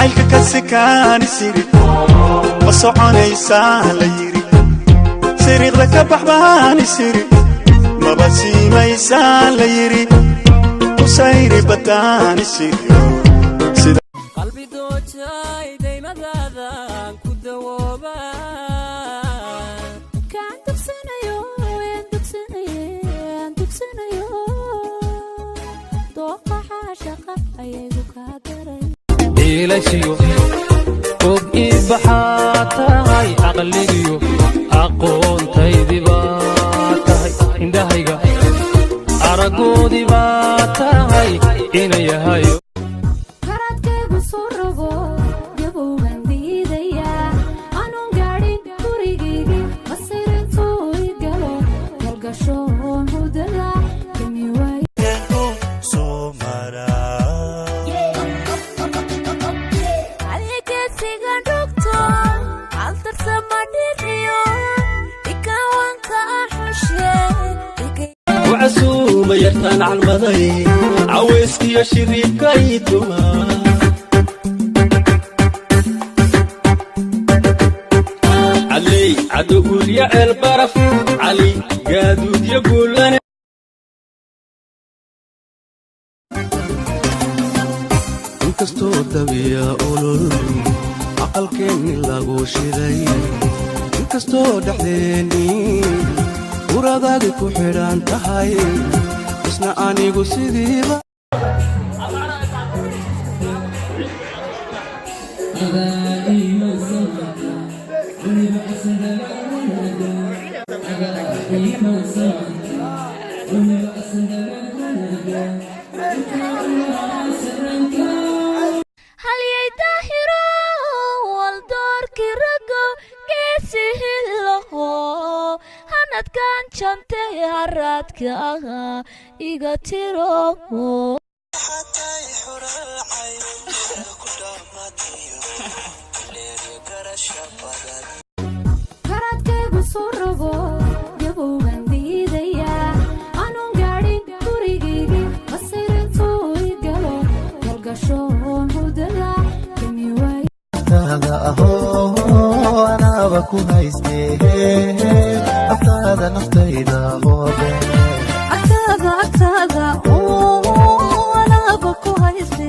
Jacaylka kasi kaani siri ma soconaysaa la yidhi, siriiqda ka bax baani siri, maba siimaysaa la yidhi, usayri badaani siri. Qalbi doojay daymadaadaan ku dawooba. Kaan dugsanayo, aan dugsanaye, aan dugsanayo, dooqa xaashaqa ayagu kaa daray. Dhiilashiyo og ii baxaa tahay, caqligiyo aqoontaydii baa tahay, indhahayga araggoodii baa tahay ina yahayo. Karadkaygu soo rogo gabowgan diidayaa, anuun gaadhin gurigaygii, masirintuu i galo galgashoon hudada kami waay. Soo maraa. Adeegsiga dhugto altarsama dhiriyo ikawanka xushe. Wacasuuma yartaan calmaday, cawayskiyo shiriibkay tuma. Caley cadowgulya ceel baraf, cali gaaduudyo guulane. Inkastoo dabiya olol aqalkeenni lagu shiday, inkastoo dhexdeennii uradaadi ku xidhan tahay, isna anigu sidiiba. Halyay daahiro waldoorki rago geesi hiloho, hanadkan jantay haraadka ahaa iga tiro. Karadkaygu soo rogo gabowgan diidayaa, anuun gaadhin gurigaygii, masirintuu i galo galgashoon hudada kami waay. Aftaada ahoo anaaba ku haystee, aftaada naftayda hoobe. Agtaada, agtaada oo anaaba ku hayste.